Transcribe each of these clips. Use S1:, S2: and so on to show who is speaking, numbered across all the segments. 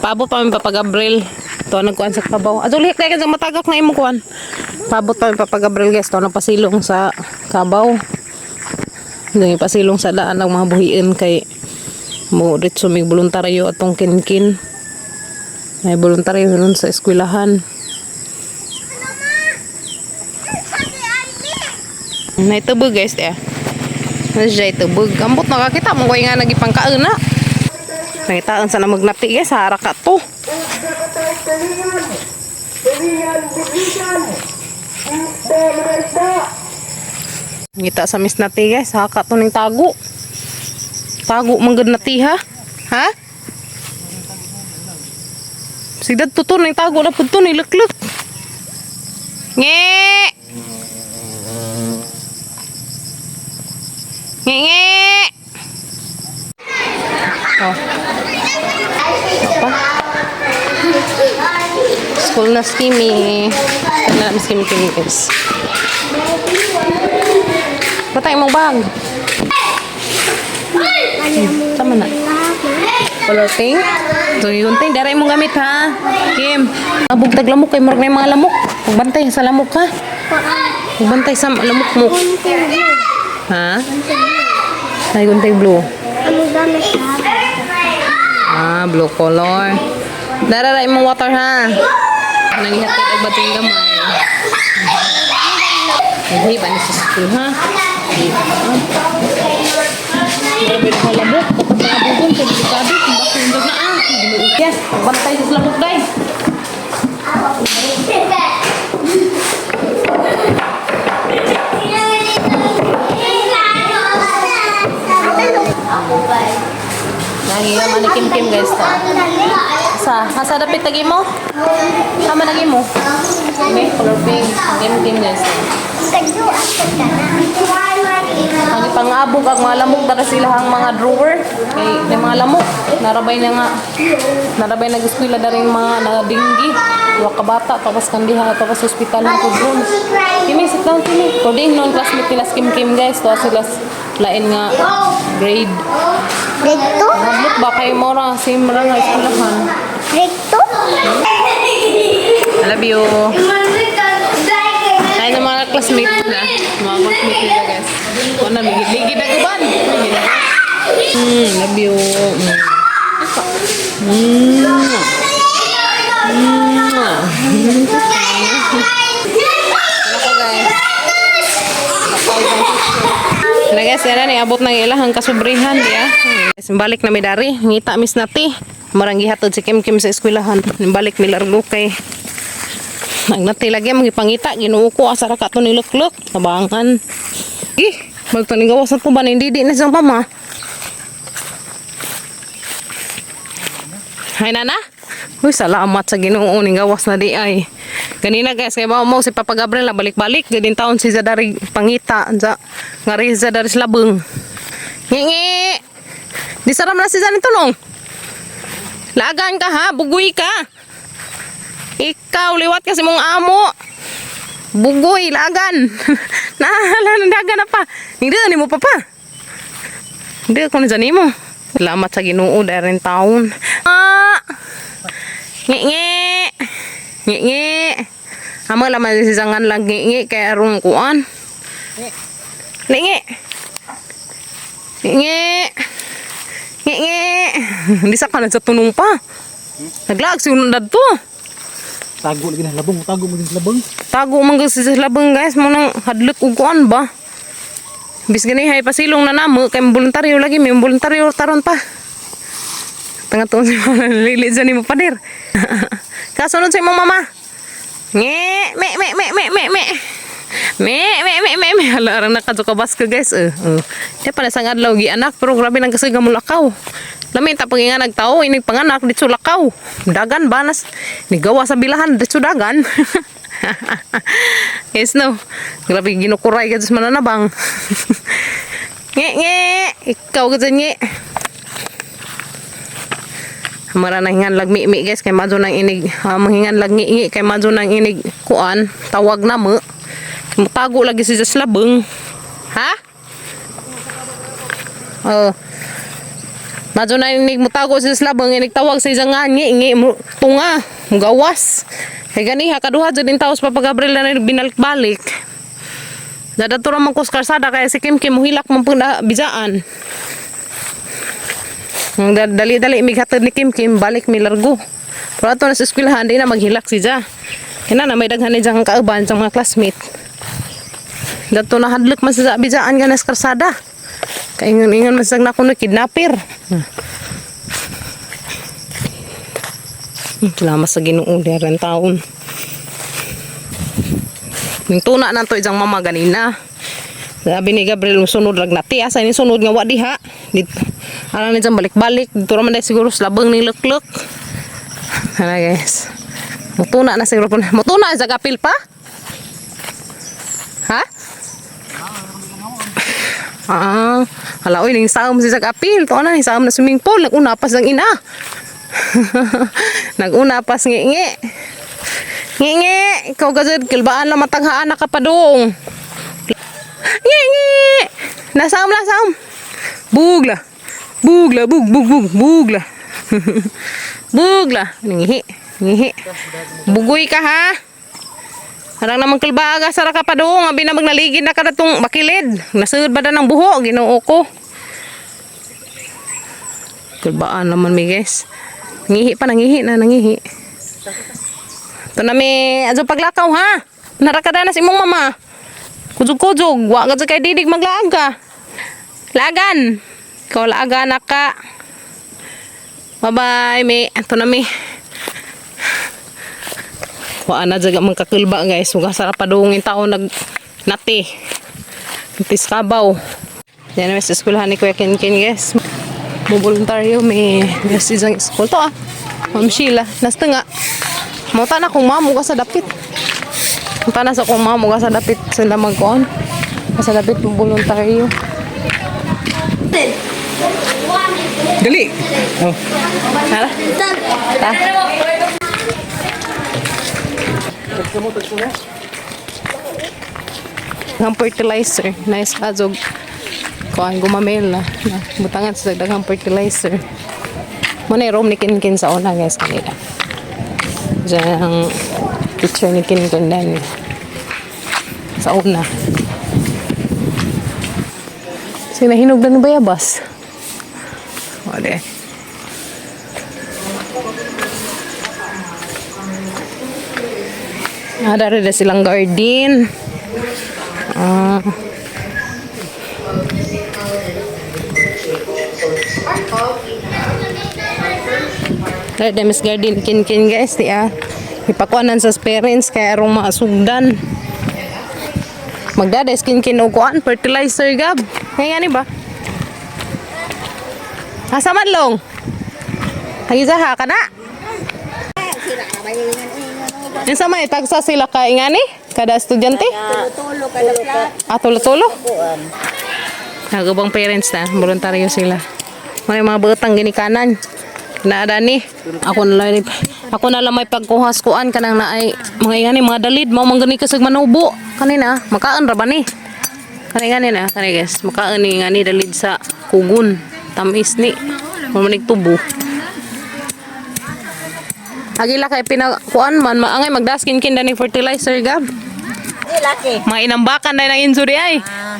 S1: Paabot pa mi Papa Gabriel. To nagkuan sa kabaw. Adto lihik kay sa matagak na imong kuan. Paabot pa mi Papa Gabriel, guys. To nagpasilong sa kabaw. Nang pasilong sa daan ang mga buhiin kay mo diretso mig voluntaryo atong kinkin. May voluntaryo nun sa eskwelahan. Naitubog, guys, eh. Na siya itubog. Ambot nakakita mo ko nga nagipangkaon na. Nangitaan sa namagnati, guys, hara ka to. Ngita sa mis nati, guys, haka to ning tago. Tago man gud nati ha. Ha? Sigdad to to ning tago na pud to ni lukluk. Nge! Nge nge! Oh. Pa. School na skimi. School na skimi kimi, guys. Batay mong bag. Tama na. Color pink. So yun ting dara imong gamit ha. Kim. Abog tag lamok kay murag na yung mga lamok. Pagbantay sa lamok ha. Pagbantay sa lamok mo. Ha? Ay, guntay blue.
S2: Ano gamit siya?
S1: Ah, blue color. Dara ra imong water ha. Nangihatid og bating gamay. Hindi ba ni sa school ha? Grabe na lamok. Kapag nakabugon, sa delikado. Kung bakit yung na ah. Yes, bantay sa lamok day. Nangila man ni Kim Kim, guys, ta. Sa, asa dapit tagi mo? Tama nagi mo. Okay, color pink. Kim Kim, guys. Ang ipangabog ang mga lamok dara sila ang mga drawer kay may mga lamok narabay na nga narabay nag eskwela dari mga nadinggi wa ka bata tapos kandiha tapos ospital ng kudron. Kimi, sit down, Kimi. Coding noon classmate nila si Kim Kim, guys, to sila lain nga grade.
S2: Recto?
S1: Hadlok ba kay mora same ra nga eskwelahan.
S2: Recto?
S1: I love you. Ay, ng mga classmate na. Mga classmate nila, guys. Wala, ligid na guban. Love you. Ano ko, guys? Na guys, yan na, abot ng ilahang kasubrihan, ya. Guys, balik na mi dari, ngita mis nati. Marang gihatod si Kim Kim sa eskwelahan. Balik mi largo kay Nagnati lagi ang gipangita, Ginoo ko asa ra ka to niluklok, tabangan. Ih, magpanigawas na po ba hindi di na siyang mama. Hay nana. Uy, salamat sa Ginoo ning gawas na di ay. Ganina, guys, kay mo si Papa Gabriel na balik-balik gadin taon si Zadari pangita sa ngari si Zadari labeng. Ngingi. Di saram na si Zadari tulong. Lagan ka ha, bugoy ka. Ikaw, liwat kasi mong amo. Bugoy, lagan. Nahala, dagan na pa. Hindi ni mo pa pa. Hindi ako na mo. Salamat sa Ginoo dahil rin taon. Ah! Ngi ngi. Ngi ngi. Amo laman si sangan lang ngi ngi kay arong kuan. Ngi ngi. Ngi ngi. Ngi ngi. Hindi sa kanan sa tunong pa. Naglaag si unod to.
S3: Tago lagi na labong, tago mo din sa labong.
S1: Tago man gud sa labang, guys, mo nang hadlok og kuan ba. Bis gani hay pasilong na namo kay voluntaryo lagi may voluntaryo taron pa. Tanga tuon si mama lili sa nimo pader. Kasunod sa imong mama. Nge, me me me me me me. Me me me me me hala arang nakadto ka ka, guys. Eh. Di pa na sang adlaw gi anak pero grabe nang kasi gamulakaw. Lamin ta pag nga nagtao inig panganak ditso lakaw. Dagan banas nigawa sa bilahan ditso dagan. Yes no. Grabe ginukuray ka sa mananabang. Nge nge, ikaw ka dyan, nge. Mara na hingan lag mi, guys, kay madyo nang inig manghingan lag ngi ngi kay madyo nang inig kuan tawag na mo. Tago lagi si Jas labeng. Ha? Oh. Madyo na inig mutago sa slabang inig tawag sa isang nga ngi ngi mo tunga mugawas. Kay ganiha kaduha jud in taos Papa Gabriel na binalik-balik. Dadato ra man ko sa karsada kaya si Kim Kim muhilak man pud na bijaan. Ang dali-dali mighatod ni Kim Kim balik mi largo. Pero ato na sa eskwelahan di na maghilak si Ja. Kina na may daghan ni Jang kauban sa mga classmate. Dato na hadlok man sa bijaan nga nas karsada. Kaingon-ingon man sa na kuno kidnapper. Salamat sa Ginoo deren taon. Ning tuna na to isang mama ganina. Sabi ni Gabriel, sunod rag nati. Asa ni sunod nga wa diha. Dito. Ara ni dyan balik-balik. Dito raman dahil siguro sa labang ni lukluk. Ano guys. Mutuna na siguro po. Mutuna sa kapil pa? Ha? Ah, hala oy ning saom si sa kapil. To na ning saom na swimming pool. Naguna pas ang ina. Naguna pas ngi-ngi. Ngi-ngi, ikaw gazed kilbaan lang matanghaan na kapadong. Ngi-ngi. Nasaom la saom. Bugla. Bugla, bug bug bug bugla. Bugla. Ngihi. Ngihi. Bugoy ka ha. Harang naman kilbaaga sara ka padung, abi na magnaligid na ka datong bakilid. Nasud ba na ng buho, Ginoo ko. Kilbaan naman mi guys. Ngihi pa, nangihi na, nangihi. Ito na mi, adyo paglakaw ha. Narakada na si imong mama. Kujog-kujog, wa ka kay didig maglaag ka. Lagan. Ikaw laagan na ka. Bye-bye, mi. Ito na mi. Wa na jaga mang kakulba guys. Muga sarap pa dungin tao nag nati. Nati sa kabaw. Yan na sa eskwelahan ni Kuya Kinkin guys. Mo voluntaryo may yes, isang school to ah. Ma'am Sheila, nasta nga. Mauta na kung mamo ka sa dapit. Mauta na sa kung mamo ka sa dapit sila magkuan. Sa dapit mo voluntaryo.
S3: Dali. Oh.
S1: Tara. Ta. Ang fertilizer. Nice azog. Kuan gumamel na. Na, Butangan sa daghang fertilizer. Mo na room ni Kinkin sa una guys kanila. Diyan ang picture ni Kinkin dan sa una. Sinahinog na ng bayabas. Wala. Ah, dari na silang garden. Ah. Dari na Miss Garden kin-kin guys, di ah. Ipakuanan sa parents kaya arong maasugdan. Magdada skin kin og kuan fertilizer gab. Kaya ni ba? Asa man long? Hagizaha ka na? Yung sa may tagsa sila ka ingani? Kada estudyante?
S2: Tulo ka na.
S1: Ah, tulo-tulo? Nagubang parents na, voluntaryo sila. May mga batang ginikanan. Naadani. Ako na lang may pagkuhas kuan kanang naay mga ingani mga dalid mao man gani kasag manubo kanina makaan ra ba ni? Kani ngani na kani guys, makaan ni ngani dalid sa kugon. Tamis ni. Mao man tubo. Agila kay pinakuan man maangay magdaskin kin ni fertilizer gab.
S4: Di laki.
S1: Mga inambakan na ng injury ay.
S4: Ah,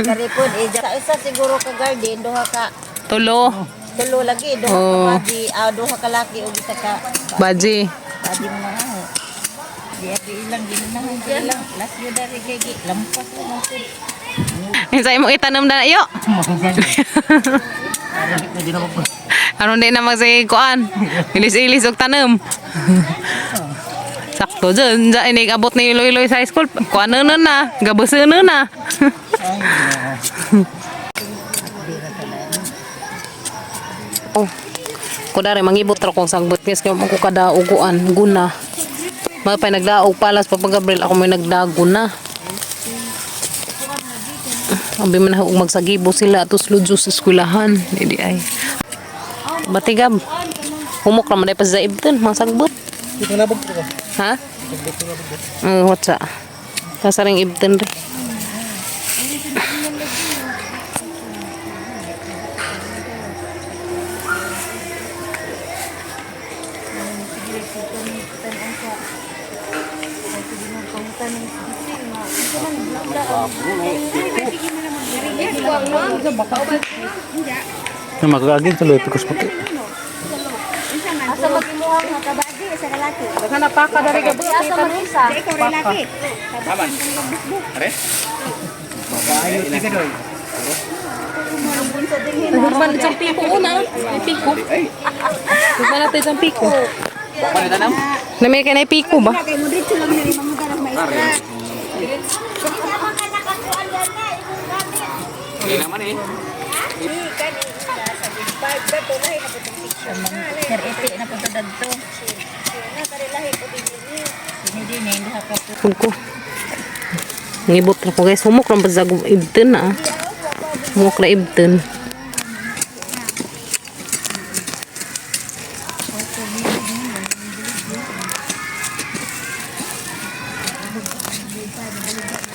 S4: karipon eh. Sa isa siguro ka garden, duha ka
S1: Tulo.
S4: tulo lagi, duha
S1: Oo.
S4: ka padi, ah, duha ka laki ug isa ka
S1: Baji.
S4: padi mo na ho. Di abi ilang ginahan di ilang last year dari kay gi lampas na lang po.
S1: Sa imo itanom na iyo. Aron di na magsige kuan. Ilis-ilis og tanom. Sakto dyan. Dyan inig abot ni Iloy-Iloy sa high school. Kuan na na. Gabusin na na. Oh. Kudari mangibot ra kong sagbot guys kay mo ko kada uguan guna. Mapay nagdaog palas Papa Gabriel ako may nagdago na. Abi man og magsagibo sila atos ludyo sa eskwelahan. Hindi ay. Batigab. Humok ra man day pa sa ibton, mga sagbot.
S3: Ito na ko.
S1: Ha? Whatsa? Kasaring ibton re.
S3: Na magagin tuloy pikos puti.
S2: Asa magimuha nga kabadi sa lalaki.
S1: Daghan na paka dari gabi.
S2: Asa man isa? Ikaw lalaki.
S1: Nagman isang piko una. May piko. Nagman natin isang piko. Namay ka na piko ba?
S2: Kay mo dito lang nila mga ng maestra.
S4: Sir Iti na po dadto. Ini din eh, duha ka po.
S1: Kung ko. Ngibot na ko guys. Humok lang ba sa ibten na. Humok na ibten.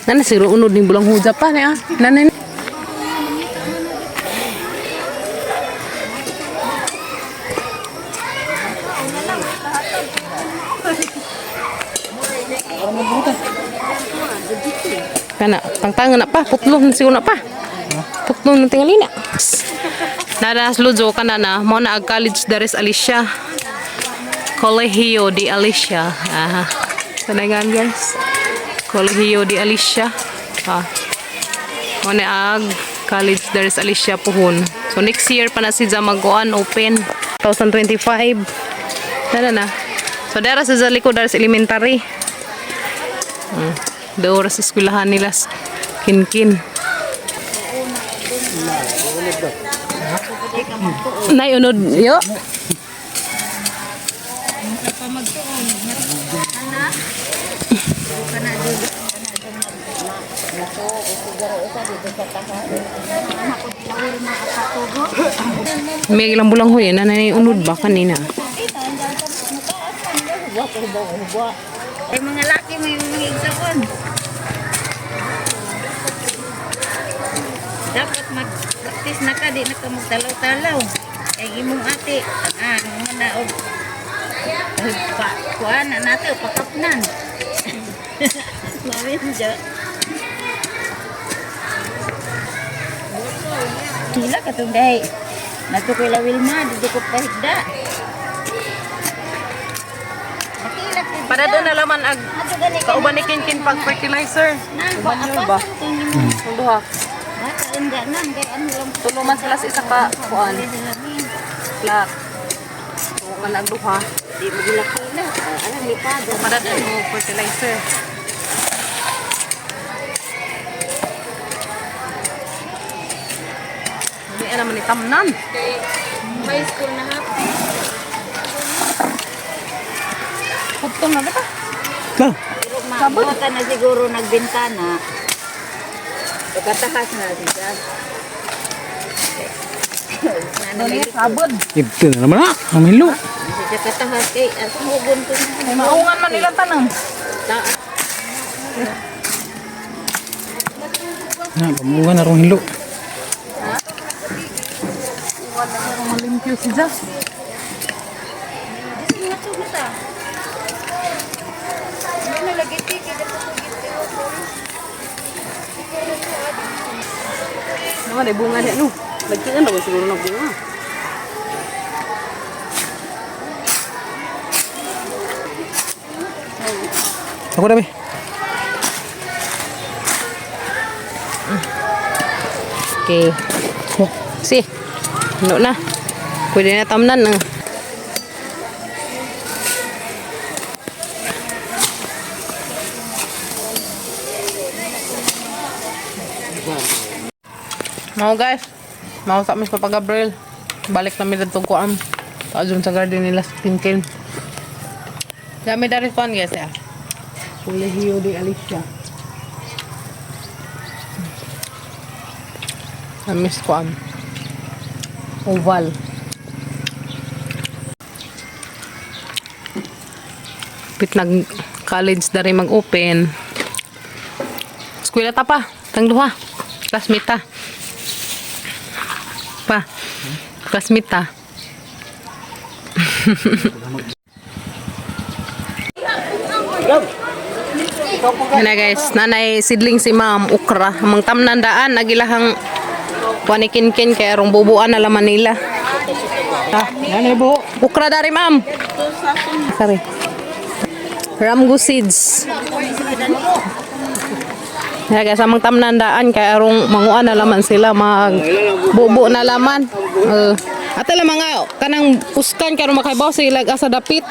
S1: Nana siguro unod ni bulang huja pa niya. Nana. Kana pangtangan na pa, putlong na siguro na pa. Putlong na tingali na. Nada lujo kana na mo na ag college dares Alicia. Colegio de Alicia. Aha. Tanangan guys. Colegio de Alicia. Ah. Mo na ag college dares Alicia puhon. So next year pa na si mag-goan open 2025. Tara na. So dara sa likod dares elementary. Doon sa eskwelahan nila sa Kinkin. Nay, unod. Yo. May ilang bulang huy, nanay unod ba kanina?
S4: Ay mga laki may mga igsakon. Dapat mag-practice na ka, di na ka magtalaw-talaw. Ay imong ate, ah, mga na og pa, kuan na nato, pakapnan. Mawin dya. Hila ka tong dahi. Nato kay la Wilma, dito ko pahigda. Nakilak ni
S1: Para doon na laman ag
S2: Ato gani kay
S1: kauban ni Kinkin pag fertilizer.
S4: Nang,
S1: Manure ba?
S4: pa,
S1: Ang duha.
S4: Bata, unda nang, kay ano lang
S1: Tulo man sila sa isa ka kuan. Flat. So man ang duha.
S4: Di mo gilakila. Alam ni Pada.
S1: Para doon mo fertilizer. Hindi naman ni tamnan.
S4: May school na happy.
S1: Putong na ba?
S3: Na.
S4: Pero mabuta na siguro nagbintana. Pagkatahas na siya.
S1: Dali sabod.
S3: Ibten na naman na. Ang hilo.
S4: Siya katahas kay asang hugon to na.
S1: May maungan man ilang tanang.
S4: Taas.
S3: Na, pamuga na rong hilo.
S1: Malimpyo si Jas. Naman ay bunga niya no. Lagyan na ba siguro ng bunga?
S3: Ako na be.
S1: Okay. Si. Ano na? Pwede na tamnan na. Mau guys. Mau sa amin Papa Gabriel. Balik na mi didto kuan. Taadyon sa garden nila sa Tintin. Dami dari kuan guys ya. Colegio de Alicia. Na-miss ko ang oval. Pit nag college na rin mag-open. Eskwela ta pa. Tang duha. Classmate ta. Pa. Classmate ta. Yan na guys, nanay sidling si ma'am okra. Amang tamnan daan nagilahang panikinkin kay arong bubuan na laman nila. Ah,
S3: Nanay buho.
S1: okra dari ma'am. Sorry. Ramgo seeds. Yan guys, amang tamnan daan kay arong manguan na laman sila mag bubo na laman. Ate lang mga kanang uskan kay arong makaibaw sila asa dapit.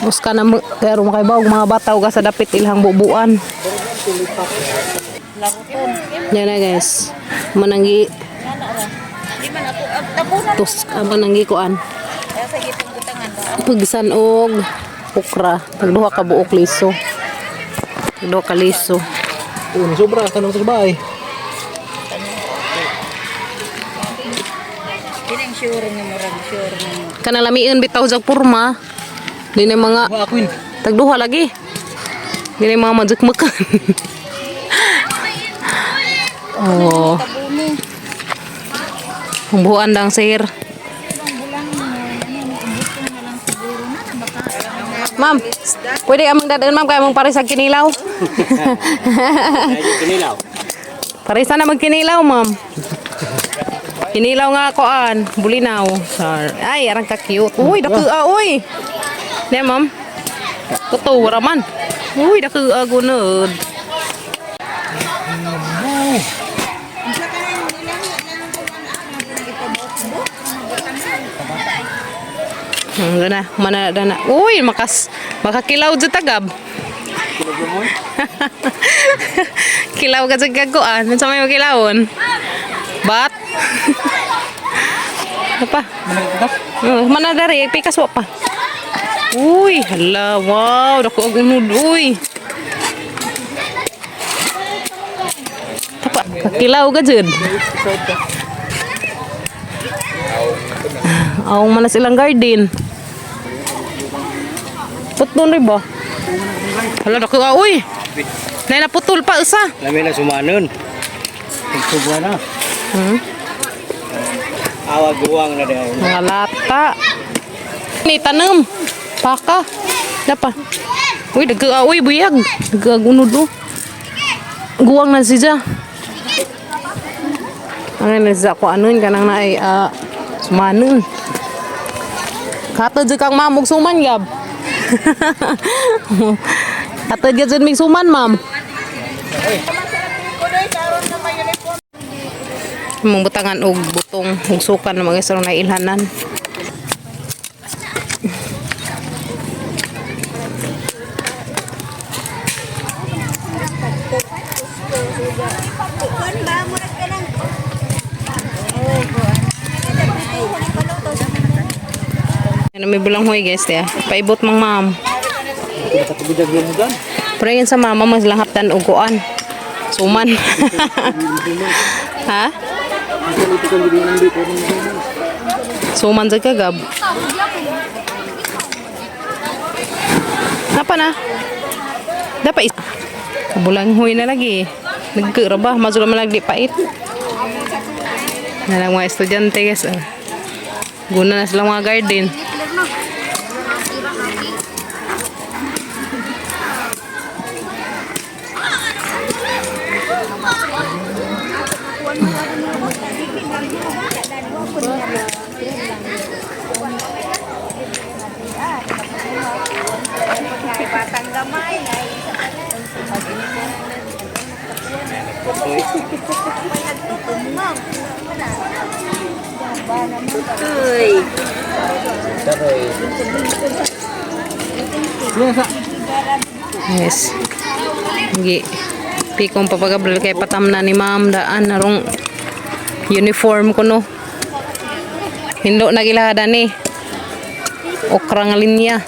S1: Uskan na kay arong makaibaw og mga bata og asa dapit ilang bubuan. Yan na guys. Mananggi
S4: Di man ako tabunan.
S1: tus mananggi kuan.
S4: Kaya sa gitong butangan ba?
S1: Pagsan og okra. Tagduha ka buok liso. Tagduha ka liso.
S3: Uno sobra tanong sa bahay.
S4: Kining sure nga murag sure nga mo.
S1: Kanang lamion bitaw sa purma. Di na mga
S3: Wa ako yun.
S1: tagduha lagi. Di na mga majukmakan. Oh. Ang buwan lang sir. Ma'am, pwede ka magdadaan ma'am kaya mong pares ang kinilaw.
S3: Kinilaw.
S1: Paresa na magkinilaw, ma'am. Kinilaw nga koan, bulinaw. Sar. Ay, arang ka cute. Uy, dako ah, uy. Ne, ma'am. Kuto raman. Uy, dako ah, gunod. Gana, mana dana. Uy, makas makakilaw jud tagab. Kilaw ka sa gaguan. Unsa may makilawon? Bat. Ano pa? Mana dari pikas wa pa. Uy, hala, wow, dako og unod, uy. Tapa, kakilaw ka jud. Awong man na silang garden. Putol rin ba? Hala, dako ah, uy. Nay naputol pa usa.
S3: Lami na sumanon. Pagsubuan na. Awa guwang na daw.
S1: Mga lata. Ni tanom. Paka. Dapa. Uy, daga uy buyag. Daga gunod oh. Guwang na siya. Ang na siya ko anon kanang naay sumanon. Kato jud kang ma'am og suman gab. Kato jud mig suman ma'am. Mong butangan og butong og sukan ng mga isang nailhanan.
S2: Kuan ba murag ka nang Oh, kuan.
S1: Ano may bulanghoy guys ya. Paibot mang ma'am.
S3: Nakatubig yung mudan.
S1: Pero yun sa mama mas lang haptan og kuan. Suman. Ha? Suman sa kagab. Napa na? Dapat is Kabulanghoy na lagi. Nagkira ba? Mazula man lagi pait. Na lang mga estudyante guys. Ah. Guna na sila mga garden.
S4: Batang gamay ay Uy.
S1: Yes. Gi. Pikong papagabril kay patam na ni ma'am daan narong uniform ko no. Hindo na gilahada ni. Okra nga linya.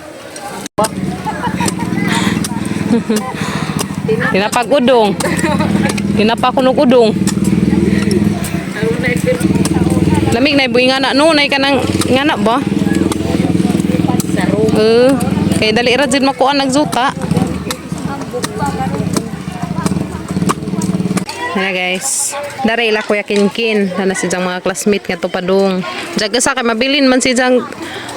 S1: Tinapag udong. Tinapakunog udong. Lamig na ibuhi nga na no, nay kanang nga na ba? Eh, kay dali ra jud makuan nagzuta. Ano guys, dara ila Kuya Kinkin, na si jang mga classmate nga to padung. Jaga sa kay mabilin man si jang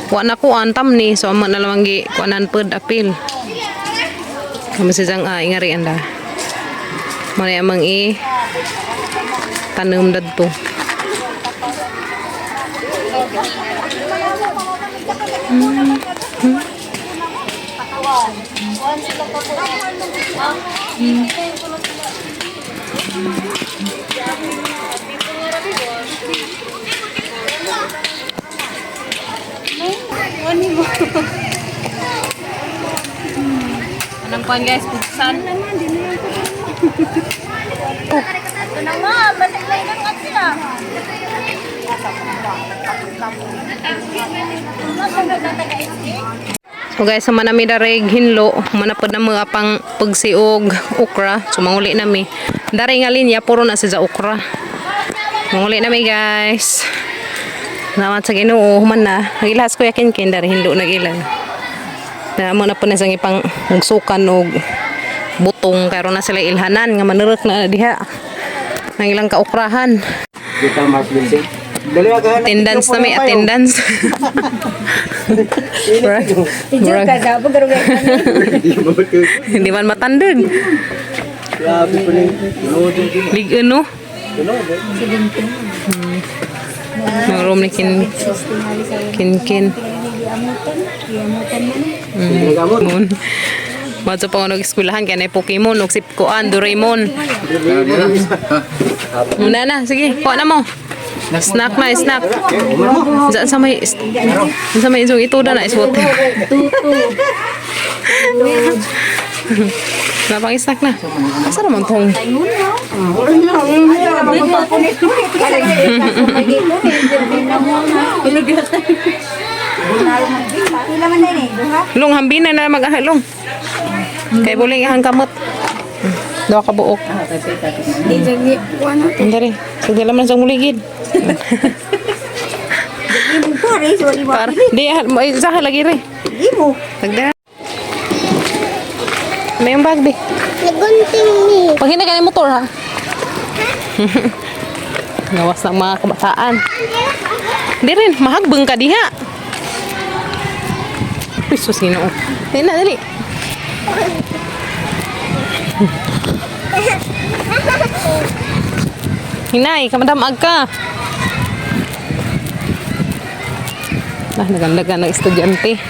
S1: wa na kuan tam ni, so amo na lang gi kuanan pud apil. Kamo si Jang ah, ingari anda. Muna amang i tanom dadto. Anong kuan guys, pugsan.
S2: Ito na nga, basiklay na nga sila.
S1: So guys, sama nami dareg hinlo, manapod na mga pang pagsiog okra. So manguli nami. Dari nga linya puro na siya okra. Manguli nami guys. Salamat sa Ginoo, human na. Nagilhas ko yakin kin dari hinlo nagila. Na mo na po na siyang ipang ugsukan og butong karon na sila ilhanan nga manurok na diha. Nang ilang kaukrahan.
S3: Dito Mark Vincent. Dali ka
S1: Attendance na may attendance.
S2: Tidyo ka daw, pagkarugay ka.
S1: Hindi man matandog.
S3: Grabe po ni. Tinuod yung
S1: Lig ano?
S3: tinuod.
S1: Ng room ni kin kin kin.
S3: Nagagamot.
S1: Mon. Madto pa ko nag-eskwelahan kay na Pokemon og si Kuan Doraemon. Muna na, sige, kuha na mo. Snack na, snack. Sa may sa may isong ito na is water. Napang snack na. Asa naman tong?
S2: Pila man na eh, duha?
S1: Long hambina na mag-ahalong. Kay buling ahang kamot. Daw ka buok.
S2: Di jagi, wala.
S1: Andari, sige laman sa muligid.
S2: Imo pare, so imo.
S1: Para di mo sa lagi re.
S2: Imo.
S1: Tagda. May yung bag, be.
S2: Nagunting ni.
S1: Pag hindi ka ng motor, ha? Gawas ng mga kabataan. Di rin, mahagbang ka diha. Uy, sus, ginoo. Dali na, dali. Hinay, kamadamag ka. Ah, nagandagan ng estudyante.